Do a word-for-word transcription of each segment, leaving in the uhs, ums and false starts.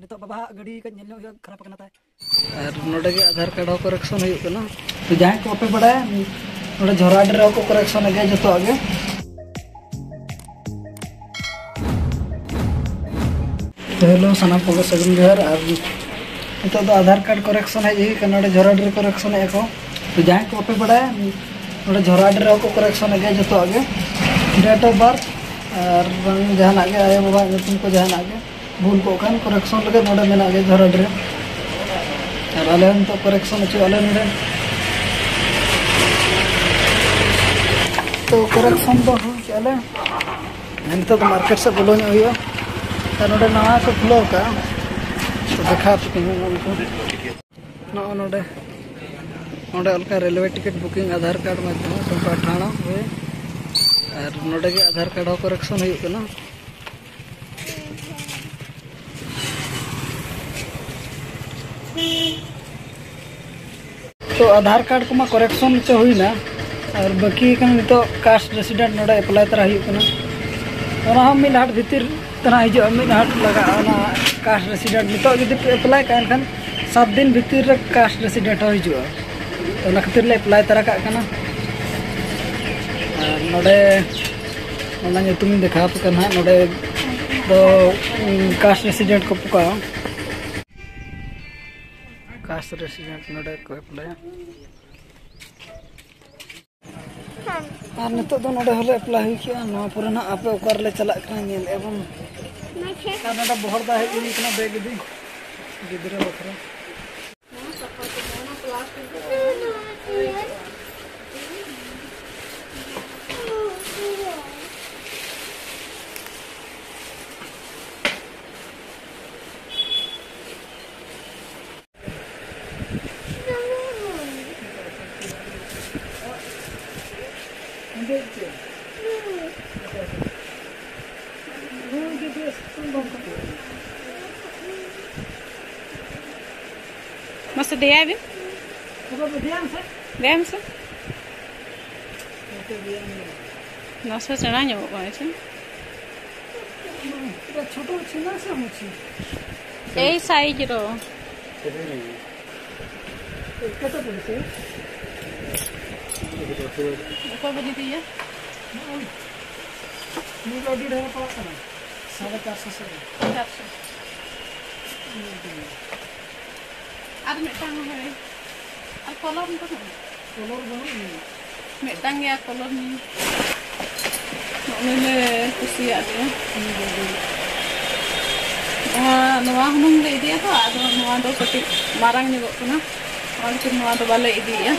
ᱱᱤᱛᱚᱜ ᱵᱟᱵᱟᱣᱟᱜ ᱜᱟᱹᱰᱤ ᱠᱟᱹᱡ ᱧᱮᱞ ᱧᱚᱜ ᱦᱩᱭᱩᱜᱼᱟ, ᱠᱷᱟᱨᱟᱯ ᱟᱠᱟᱱᱟ ᱛᱟᱭ᱾ ᱟᱨ ᱱᱚᱰᱮ ᱜᱮ ᱟᱫᱷᱟᱨ ᱠᱟᱨᱰ ᱦᱚᱸ ᱠᱚᱨᱮᱠᱥᱚᱱ ᱦᱩᱭᱩᱜ ᱠᱟᱱᱟ᱾ ᱛᱚ ᱡᱟᱦᱟᱸᱭ ᱠᱚ ᱵᱟᱯᱮ ᱵᱟᱲᱟᱭᱟ, ᱱᱚᱰᱮ ᱡᱷᱚᱨᱟᱰᱤ ᱨᱮᱦᱚᱸ ᱠᱚ ᱠᱚᱨᱮᱠᱥᱚᱱ ᱮᱫ ᱜᱮᱭᱟ ᱡᱚᱛᱚᱣᱟᱜ ᱜᱮ᱾ ᱛᱚ ᱦᱮᱞᱳ, ᱥᱟᱱᱟᱢ ᱠᱚᱜᱮ ᱥᱟᱹᱜᱩᱱ ᱡᱚᱦᱟᱨ᱾ ᱟᱨ ᱱᱤᱛᱚᱜ ᱫᱚ ᱟᱫᱷᱟᱨ ᱠᱟᱨᱰ ᱠᱚᱨᱮᱠᱥᱚᱱ ᱦᱮᱡ ᱦᱩᱭ ᱠᱟᱱᱟ, ᱱᱚᱰᱮ ᱡᱷᱚᱨᱟᱰᱤ ᱨᱮ ᱠᱚᱨᱮᱠᱥᱚᱱ ᱮᱫᱼᱟ ᱠᱚ᱾ ᱛᱚ ᱡᱟᱦᱟᱸᱭ ᱠᱚ ᱵᱟᱯᱮ ᱵᱟᱲᱟᱭᱟ, ᱱᱚᱰᱮ ᱡᱷᱚᱨᱟᱰᱤ ᱨᱮᱦᱚᱸ ᱠᱚ ᱠᱚᱨᱮᱠᱥᱚᱱ ᱮᱫ ᱜᱮᱭᱟ ᱡᱚᱛᱚᱣᱟᱜ ᱜᱮ, ᱰᱮᱴ ᱚᱯᱷ ᱵᱟᱨᱛᱷ ᱟᱨ ᱵᱟᱝ ᱡᱟᱦᱟᱱᱟᱜ ᱜᱮ, ᱟᱭᱳᱼᱵᱟᱵᱟᱣᱟᱜ ᱧᱩᱛᱩᱢ ᱠᱚ ᱡᱟᱦᱟᱱᱟᱜ ᱜᱮ᱾ ᱵᱷᱩᱞ ᱠᱚᱜ ᱠᱷᱟᱱ ᱠᱚᱨᱮᱠᱥᱚᱱ ᱞᱟᱹᱜᱤᱫ ᱱᱚᱰᱮ ᱢᱮᱱᱟᱜ ᱜᱮᱭᱟ ᱡᱷᱚᱨᱟᱰᱤ ᱨᱮ᱾ ᱟᱨ ᱟᱞᱮ ᱦᱚᱸ ᱱᱤᱛᱚᱜ ᱠᱚᱨᱮᱠᱥᱚᱱ ᱦᱚᱪᱚᱭᱮᱫ ᱟᱞᱮ ᱱᱚᱰᱮ᱾ ᱛᱚ ᱠᱚᱨᱮᱠᱥᱚᱱ ᱫᱚ ᱦᱩᱭ ᱠᱮᱫᱼᱟ ᱞᱮ᱾ ᱱᱤᱛᱚᱜ ᱫᱚ ᱢᱟᱨᱠᱮᱴ ᱥᱮᱫ ᱵᱚᱞᱚ ᱧᱚᱜ ᱦᱩᱭᱩᱜᱼᱟ᱾ ᱟᱨ ᱱᱚᱰᱮ ᱱᱟᱣᱟ ᱠᱚ ᱠᱷᱩᱞᱟᱹᱣ ᱠᱟᱜᱼᱟ, ᱛᱚ ᱫᱮᱠᱷᱟᱣ ᱟᱯᱮ ᱠᱟᱹᱱᱟᱹᱧ ᱩᱱᱠᱩ᱾ ᱱᱚᱜᱼᱚ ᱱᱚᱰᱮ, ᱱᱚᱰᱮ ᱚᱞ ᱠᱟᱜᱼᱟ railway ticket booking Aadhaar card ᱢᱟᱫᱽᱫᱷᱚᱢ ᱴᱚᱢᱯᱟ ᱟᱴᱷᱟᱬᱟ ᱦᱳᱭ᱾ ᱟᱨ ᱱᱚᱰᱮ ᱜᱮ ᱟᱫᱷᱟᱨ ᱠᱟᱨᱰ ᱦᱚᱸ ᱠᱚᱨᱮᱠᱥᱚᱱ ᱦᱩᱭᱩᱜ ᱠᱟᱱᱟ᱾ ᱛᱚ ᱟᱫᱷᱟᱨ ᱠᱟᱨᱰ ᱠᱚᱢᱟ ᱠᱚᱨᱮᱠᱥᱚᱱ ᱪᱚ ᱦᱩᱭᱱᱟ, ᱟᱨ ᱵᱟᱹᱠᱤ ᱠᱟᱱᱟ ᱱᱤᱛᱚᱜ ᱠᱟᱥᱴ ᱨᱮᱥᱤᱰᱮᱱᱴ ᱱᱚᱰᱮ ᱮᱯᱞᱟᱭ ᱛᱟᱨᱟ ᱦᱩᱭᱩᱜ ᱠᱟᱱᱟ᱾ ᱚᱱᱟ ᱦᱚᱸ ᱢᱤᱫ ᱦᱟᱴ ᱵᱷᱤᱛᱤᱨ ᱛᱮ ᱱᱟᱜ ᱦᱤᱡᱩᱜᱼᱟ, ᱢᱤᱫ ᱦᱟᱴ ᱞᱟᱜᱟᱜᱼᱟ ᱚᱱᱟ ᱠᱟᱥᱴ ᱨᱮᱥᱤᱰᱮᱱᱴ᱾ ᱱᱤᱛᱚᱜ ᱡᱩᱫᱤ ᱯᱮ ᱮᱯᱞᱟᱭ ᱠᱟᱜᱼᱟ, ᱮᱱᱠᱷᱟᱱ ᱥᱟᱛ ᱫᱤᱱ ᱵᱷᱤᱛᱤᱨ ᱨᱮ ᱠᱟᱥᱴ ᱨᱮᱥᱤᱰᱮᱱᱴ ᱦᱚᱸ ᱦᱤᱡᱩᱜᱼᱟ᱾ ᱛᱚ ᱚᱱᱟ ᱠᱷᱟᱹᱛᱤᱨ ᱞᱮ ᱮᱯᱞᱟᱭ ᱛᱟᱨᱟ ᱠᱟᱜ ᱠᱟᱱᱟ᱾ ᱟᱨ ᱱᱚᱰᱮ ᱚᱱᱟ ᱧᱩᱛᱩᱢᱤᱧ ᱫᱮᱠᱷᱟᱣ ᱟᱯᱮ ᱠᱟᱱᱟ ᱦᱟᱸᱜ᱾ ᱱᱚᱰᱮ ᱫᱚ, ᱩᱸ, ᱠᱟᱥᱴ ᱨᱮᱥᱤᱰᱮᱱᱴ ᱠᱚ ᱯᱚᱠᱟᱣᱟ᱾ ᱠᱟᱥᱴ ᱨᱮᱥᱤᱰᱮᱱᱴ ᱱᱚᱰᱮ ᱠᱚ ᱮᱯᱞᱟᱭᱟ᱾ ᱟᱨ ᱱᱤᱛᱚᱜ ᱫᱚ ᱱᱚᱰᱮ ᱦᱚᱸᱞᱮ ᱮᱯᱞᱟᱭ ᱦᱩᱭ ᱠᱮᱜᱼᱟ᱾ ᱱᱚᱣᱟ ᱯᱚᱨᱮ ᱱᱟᱜ ᱟᱯᱮ ᱚᱠᱟ ᱨᱮᱞᱮ ᱪᱟᱞᱟᱜ ᱠᱟᱱᱟ ᱧᱮᱞ ᱮᱫᱼᱟ ᱵᱚᱱ᱾ ᱟᱨ ᱱᱚᱰᱮ ᱵᱚᱦᱚᱲᱫᱟ ᱦᱮᱡ ᱦᱩᱭ ᱠᱟᱱᱟ ᱵᱮᱜᱽ ᱤᱫᱤ ᱜᱤᱫᱽᱨᱟᱹ ᱵᱟᱠᱷᱨᱟ᱾ ᱢᱟᱥᱮ ᱫᱮᱭᱟᱭ ᱵᱤᱱ᱾ ᱫᱮᱭᱟᱭ ᱢᱮᱥᱮ᱾ ᱱᱟᱥᱮ ᱥᱮᱬᱟ ᱧᱚᱜᱚᱜ ᱠᱟᱱᱟ ᱥᱮ? ছোট হচ্ছে না, সে হচ্ছে। ᱮᱭ ᱥᱟᱭᱤᱡ ᱨᱚ᱾ ᱚᱠᱚᱭ ᱵᱚᱱ ᱤᱫᱤᱭᱟ? ᱱᱩᱭ ᱫᱚ ᱟᱹᱰᱤ ᱰᱷᱮᱨ ᱯᱟᱲᱟᱜ ᱠᱟᱱᱟ, ᱥᱟᱲᱮ ᱪᱟᱨᱥᱚ ᱥᱮᱫ ᱨᱮ᱾ ᱪᱟᱨᱥᱚ᱾ ᱟᱨ ᱢᱤᱫᱴᱟᱝ ᱦᱳᱭ, ᱟᱨ ᱠᱚᱞᱚᱨ ᱫᱚ ᱵᱟᱹᱱᱩᱜᱼᱟ? ᱠᱚᱞᱚᱨ ᱵᱟᱹᱱᱩᱜ ᱟᱹᱱᱤᱡ᱾ ᱢᱤᱫᱴᱟᱝ ᱜᱮᱭᱟ ᱠᱚᱞᱚᱨ ᱱᱤᱭᱟᱹ᱾ ᱱᱚᱜᱼᱚᱭ ᱞᱮ ᱠᱩᱥᱤᱭᱟᱜ ᱜᱮᱭᱟ᱾ ᱱᱚᱣᱟ, ᱱᱚᱣᱟ ᱦᱩᱱᱟᱹᱝ ᱞᱮ ᱤᱫᱤᱭᱟ ᱛᱚ, ᱟᱫᱚ ᱱᱚᱣᱟ ᱫᱚ ᱠᱟᱹᱴᱤᱡ ᱢᱟᱨᱟᱝ ᱧᱚᱜᱚᱜ ᱠᱟᱱᱟ, ᱚᱱᱟ ᱠᱷᱟᱹᱛᱤᱨ ᱱᱚᱣᱟ ᱫᱚ ᱵᱟᱞᱮ ᱤᱫᱤᱭᱮᱫᱼᱟ᱾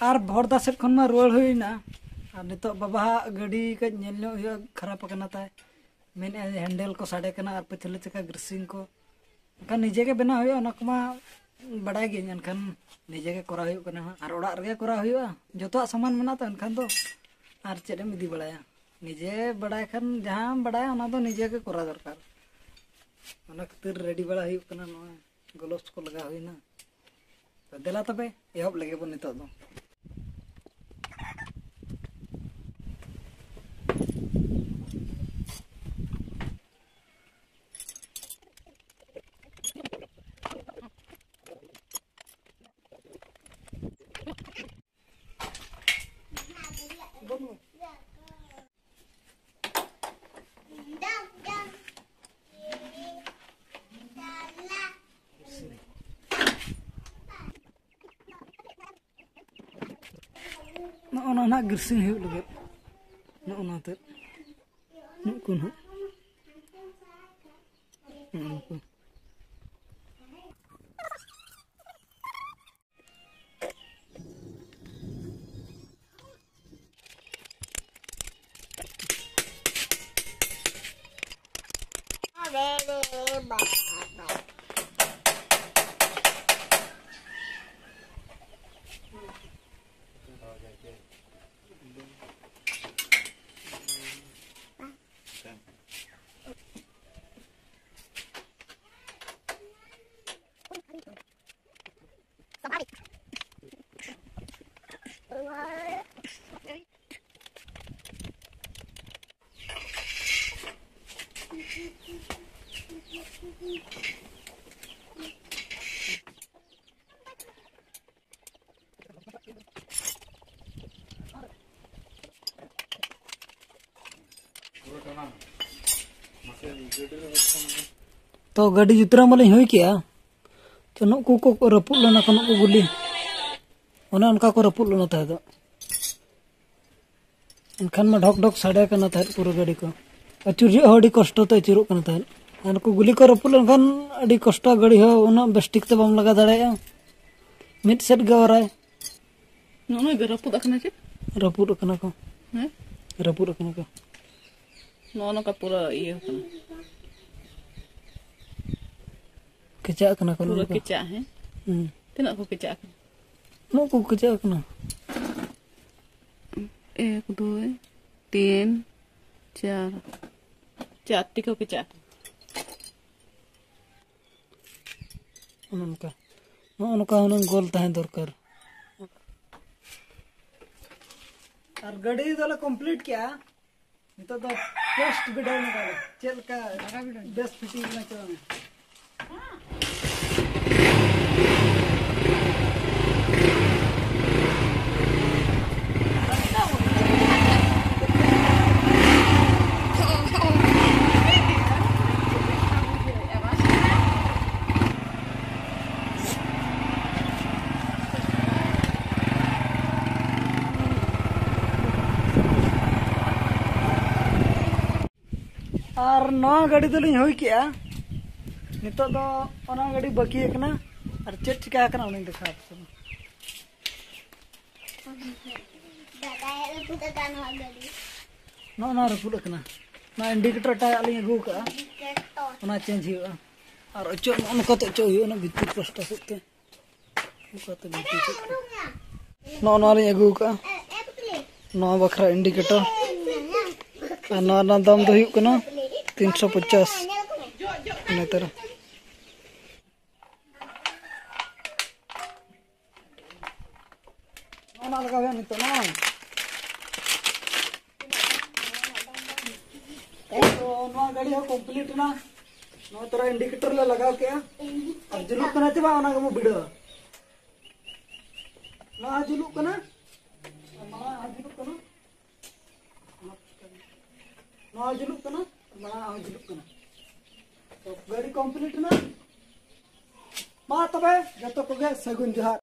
ᱟᱨ ᱵᱷᱚᱨᱫᱟ ᱥᱮᱫ ᱠᱷᱚᱱ ᱢᱟ ᱨᱩᱣᱟᱹᱲ ᱦᱩᱭᱱᱟ᱾ ᱟᱨ ᱱᱤᱛᱚᱜ ᱵᱟᱵᱟᱣᱟᱜ ᱜᱟᱹᱰᱤ ᱠᱟᱹᱡ ᱧᱮᱞ ᱧᱚᱜ ᱦᱩᱭᱩᱜᱼᱟ, ᱠᱷᱟᱨᱟᱯ ᱟᱠᱟᱱᱟ ᱛᱟᱭ᱾ ᱢᱮᱱᱮᱫᱼᱟᱭ ᱦᱮᱱᱰᱮᱞ ᱠᱚ ᱥᱟᱰᱮ ᱠᱟᱱᱟ ᱟᱨ ᱯᱟᱹᱪᱷᱞᱟᱹ ᱪᱟᱠᱟ ᱜᱨᱤᱥᱤᱝ ᱠᱚ᱾ ᱮᱱᱠᱷᱟᱱ ᱱᱤᱡᱮ ᱜᱮ ᱵᱮᱱᱟᱣ ᱦᱩᱭᱩᱜᱼᱟ, ᱚᱱᱟ ᱠᱚᱢᱟ ᱵᱟᱰᱟᱭ ᱜᱤᱭᱟᱹᱧ᱾ ᱮᱱᱠᱷᱟᱱ ᱱᱤᱡᱮ ᱜᱮ ᱠᱚᱨᱟᱣ ᱦᱩᱭᱩᱜ ᱠᱟᱱᱟ ᱦᱟᱸᱜ᱾ ᱟᱨ ᱚᱲᱟᱜ ᱨᱮᱜᱮ ᱠᱚᱨᱟᱣ ᱦᱩᱭᱩᱜᱼᱟ, ᱡᱚᱛᱚᱣᱟᱜ ᱥᱟᱢᱟᱱ ᱢᱮᱱᱟᱜ ᱛᱚ᱾ ᱮᱱᱠᱷᱟᱱ ᱫᱚ ᱟᱨ ᱪᱮᱫ ᱮᱢ ᱤᱫᱤ ᱵᱟᱲᱟᱭᱟ? ᱱᱤᱡᱮ ᱵᱟᱰᱟᱭ ᱠᱷᱟᱱ, ᱡᱟᱦᱟᱸᱢ ᱵᱟᱰᱟᱭᱟ, ᱚᱱᱟ ᱫᱚ ᱱᱤᱡᱮ ᱜᱮ ᱠᱚᱨᱟᱣ ᱫᱚᱨᱠᱟᱨ᱾ ᱚᱱᱟ ᱠᱷᱟᱹᱛᱤᱨ ᱨᱮᱰᱤ ᱵᱟᱲᱟ ᱦᱩᱭᱩᱜ ᱠᱟᱱᱟ ᱱᱚᱜᱼᱚᱭ᱾ ᱜᱞᱳᱵᱷᱥ ᱠᱚ ᱞᱟᱜᱟᱣ ᱦᱩᱭᱱᱟ᱾ ᱛᱚ ᱫᱮᱞᱟ ᱛᱚᱵᱮ ᱮᱦᱚᱵ ᱞᱮᱜᱮ ᱵᱚᱱ ᱱᱤᱛᱚᱜ ᱫᱚ᱾ ᱱᱚᱜᱼᱚ ᱱᱟ ᱱᱟᱜ ᱜᱤᱨᱥᱤᱝ ᱦᱩᱭᱩᱜ ᱞᱟᱹᱜᱤᱫ᱾ ᱱᱚᱜᱼᱚ ᱱᱟ ᱛᱮᱫ᱾ ᱱᱩᱠᱩ ᱱᱟᱜ᱾ ᱱᱚᱜᱼᱚ ᱱᱩᱠᱩ᱾ ᱛᱚ ᱜᱟᱹᱰᱤ ᱡᱩᱛᱨᱟᱹᱣ ᱢᱟᱞᱤᱧ ᱦᱩᱭ ᱠᱮᱜᱼᱟ᱾ ᱛᱚ ᱱᱩᱠᱩ ᱠᱚ ᱨᱟᱹᱯᱩᱫ ᱞᱮᱱᱟ ᱠᱚ, ᱱᱩᱠᱩ ᱜᱩᱞᱤ᱾ ᱚᱱᱮ ᱚᱱᱠᱟ ᱠᱚ ᱨᱟᱹᱯᱩᱫ ᱞᱮᱱᱟ ᱛᱟᱦᱮᱸ ᱫᱚ᱾ ᱮᱱᱠᱷᱟᱱ ᱢᱟ ᱰᱷᱚᱠ ᱰᱷᱚᱠ ᱥᱟᱰᱮ ᱠᱟᱱᱟ ᱛᱟᱦᱮᱸᱫ ᱯᱩᱨᱟᱹ ᱜᱟᱹᱰᱤ ᱠᱚ᱾ ᱟᱹᱪᱩᱨ ᱡᱚᱦᱚᱜ ᱦᱚᱸ ᱟᱹᱰᱤ ᱠᱚᱥᱴᱚ ᱛᱮ ᱟᱹᱪᱩᱨᱚᱜ ᱠᱟᱱᱟ ᱛᱟᱦᱮᱸᱫ᱾ ᱟᱨ ᱱᱩᱠᱩ ᱜᱩᱞᱤ ᱠᱚ ᱨᱟᱹᱯᱩᱫ ᱞᱮᱱᱠᱷᱟᱱ ᱟᱹᱰᱤ ᱠᱚᱥᱴᱚ, ᱜᱟᱹᱰᱤ ᱦᱚᱸ ᱩᱱᱟᱹᱜ ᱵᱮᱥ ᱴᱷᱤᱠ ᱛᱮ ᱵᱟᱢ ᱞᱟᱜᱟ ᱫᱟᱲᱮᱭᱟᱜᱼᱟ᱾ ᱢᱤᱫ ᱥᱮᱫ ᱜᱮ ᱚᱨᱟᱭ᱾ ᱱᱚᱜᱼᱚᱭ ᱨᱟᱹᱯᱩᱫ ᱟᱠᱟᱱᱟ ᱪᱮ? ᱨᱟᱹᱯᱩᱫ ᱟᱠᱟᱱᱟ ᱠᱚ᱾ ᱦᱮᱸ? ᱨᱟᱹᱯᱩᱫ ᱟᱠᱟᱱᱟ ᱠᱚ᱾ ᱱᱚᱜᱼᱚ ᱱᱚᱝᱠᱟ ᱯᱩᱨᱟᱹ ᱤᱭᱟᱹ ᱟᱠᱟᱱᱟ᱾ ᱠᱮᱪᱟᱜ ᱠᱟᱱᱟ ᱠᱚ ᱯᱩᱨᱟᱹ ᱱᱚᱝᱠᱟ᱾ ᱠᱮᱪᱟᱜ, ᱦᱮᱸ? ᱦᱩᱸ᱾ ᱛᱤᱱᱟᱹᱜ ᱠᱚ ᱠᱮᱪᱟᱜ ᱠᱟᱱᱟ? ᱩᱱᱟᱹᱜ ᱠᱚ ᱠᱮᱪᱟᱜ ᱠᱟᱱᱟ᱾ ᱮᱠ, ᱫᱩᱭ, ᱛᱤᱱ, ᱪᱟᱨ᱾ ᱪᱟᱨ ᱴᱤ ᱠᱚ ᱠᱮᱪᱟᱜ ᱠᱟᱱᱟ᱾ ᱚᱱᱮ ᱚᱱᱠᱟ, ᱱᱚᱜᱼᱚ ᱱᱚᱝᱠᱟ ᱦᱩᱱᱟᱹᱝ ᱜᱳᱞ ᱛᱟᱦᱮᱸ ᱫᱚᱨᱠᱟᱨ᱾ ᱟᱨ ᱜᱟᱹᱰᱤ ᱫᱚᱞᱮ ᱠᱚᱢᱯᱞᱤᱴ ᱠᱮᱜᱼᱟ᱾ ᱱᱤᱛᱚᱜ ᱫᱚ ᱴᱮᱥᱴ ᱵᱤᱰᱟᱹᱣ ᱧᱚᱜᱟᱞᱮ, ᱪᱮᱫ ᱞᱮᱠᱟ ᱵᱮᱥ ᱯᱷᱤᱴᱤᱝ ᱠᱟᱱᱟ ᱪᱮ ᱵᱟᱝᱟ᱾ ᱟᱨ ᱱᱚᱣᱟ ᱜᱟᱹᱰᱤ ᱫᱚᱞᱤᱧ ᱦᱩᱭ ᱠᱮᱜᱼᱟ᱾ ᱱᱤᱛᱚᱜ ᱫᱚ ᱚᱱᱟ ᱜᱟᱹᱰᱤ ᱵᱟᱹᱠᱤ ᱟᱠᱟᱱᱟ᱾ ᱟᱨ ᱪᱮᱫ ᱪᱤᱠᱟ ᱟᱠᱟᱱᱟ ᱚᱱᱟᱧ ᱫᱮᱠᱷᱟᱣ ᱟᱯᱮ ᱠᱟᱱᱟ᱾ ᱫᱟᱫᱟ, ᱨᱟᱹᱯᱩᱫ ᱟᱠᱟᱱ ᱱᱚᱣᱟ ᱜᱟᱹᱰᱤ᱾ ᱱᱚᱜᱼᱚ ᱱᱚᱣᱟ ᱨᱟᱹᱯᱩᱫ ᱟᱠᱟᱱᱟ᱾ ᱱᱚᱣᱟ ᱤᱱᱰᱤᱠᱮᱴᱚᱨ ᱮᱴᱟᱜᱟᱜ ᱞᱤᱧ ᱟᱹᱜᱩ ᱟᱠᱟᱫᱼᱟ᱾ ᱤᱱᱰᱤᱠᱮᱴᱚᱨ᱾ ᱚᱱᱟ ᱪᱮᱧᱡᱽ ᱦᱩᱭᱩᱜᱼᱟ᱾ ᱟᱨ ᱚᱪᱚᱜ ᱱᱚᱜᱼᱚ ᱱᱚᱝᱠᱟ ᱛᱮ ᱚᱪᱚᱜ ᱦᱩᱭᱩᱜᱼᱟ, ᱚᱱᱟ ᱵᱷᱤᱛᱤᱨ ᱯᱟᱥᱴᱟ ᱥᱮᱫ ᱛᱮ᱾ ᱱᱚᱝᱠᱟ ᱛᱮ ᱵᱷᱤᱛᱤᱨ ᱥᱮᱫ ᱛᱮ᱾ ᱱᱚᱜᱼᱚ ᱱᱚᱣᱟ ᱞᱤᱧ ᱟᱹᱜᱩ ᱟᱠᱟᱫᱼᱟ᱾ ᱱᱚᱣᱟ ᱵᱟᱠᱷᱨᱟ ᱤᱱᱰᱤᱠᱮᱴᱚᱨ᱾ ᱟᱨ ᱱᱚᱣᱟ ᱨᱮᱱᱟᱜ ᱫᱟᱢ ᱫᱚ ᱦᱩᱭᱩᱜ ᱠᱟᱱᱟ ᱛᱤᱱᱥᱚ ᱯᱚᱧᱪᱟᱥ᱾ ᱤᱱᱟᱹ ᱛᱟᱭᱚᱢ ᱱᱚᱣᱟ ᱞᱟᱜᱟᱣ ᱦᱩᱭᱩᱜᱼᱟ ᱱᱤᱛᱚᱜ ᱱᱚᱣᱟ᱾ ᱛᱚ ᱱᱚᱣᱟ ᱜᱟᱹᱰᱤ ᱦᱚᱸ ᱠᱚᱢᱯᱞᱤᱴ ᱮᱱᱟ᱾ ᱱᱚᱣᱟ ᱛᱚᱨᱟ ᱤᱱᱰᱤᱠᱮᱴᱚᱨ ᱞᱮ ᱞᱟᱜᱟᱣ ᱠᱮᱜᱼᱟ᱾ ᱟᱨ ᱡᱩᱞᱩᱜ ᱠᱟᱱᱟ ᱪᱮ ᱵᱟᱝ, ᱚᱱᱟ ᱜᱮᱵᱚ ᱵᱤᱰᱟᱹᱣᱟ᱾ ᱱᱚᱣᱟ ᱦᱚᱸ ᱡᱩᱞᱩᱜ ᱠᱟᱱᱟ, ᱱᱚᱣᱟ ᱦᱚᱸ ᱡᱩᱞᱩᱜ ᱠᱟᱱᱟ᱾ ᱱᱚᱣᱟ ᱦᱚᱸ ᱡᱩᱞᱩᱜ ᱠᱟᱱᱟ, ᱢᱟᱲᱟᱝ ᱦᱚᱸ ᱡᱩᱞᱩᱜ ᱠᱟᱱᱟ᱾ ᱛᱚ ᱜᱟᱹᱰᱤ ᱠᱚᱢᱯᱞᱤᱴ ᱮᱱᱟ᱾ ᱢᱟ ᱛᱚᱵᱮ ᱡᱚᱛᱚ ᱠᱚᱜᱮ ᱥᱟᱹᱜᱩᱱ ᱡᱚᱦᱟᱨ᱾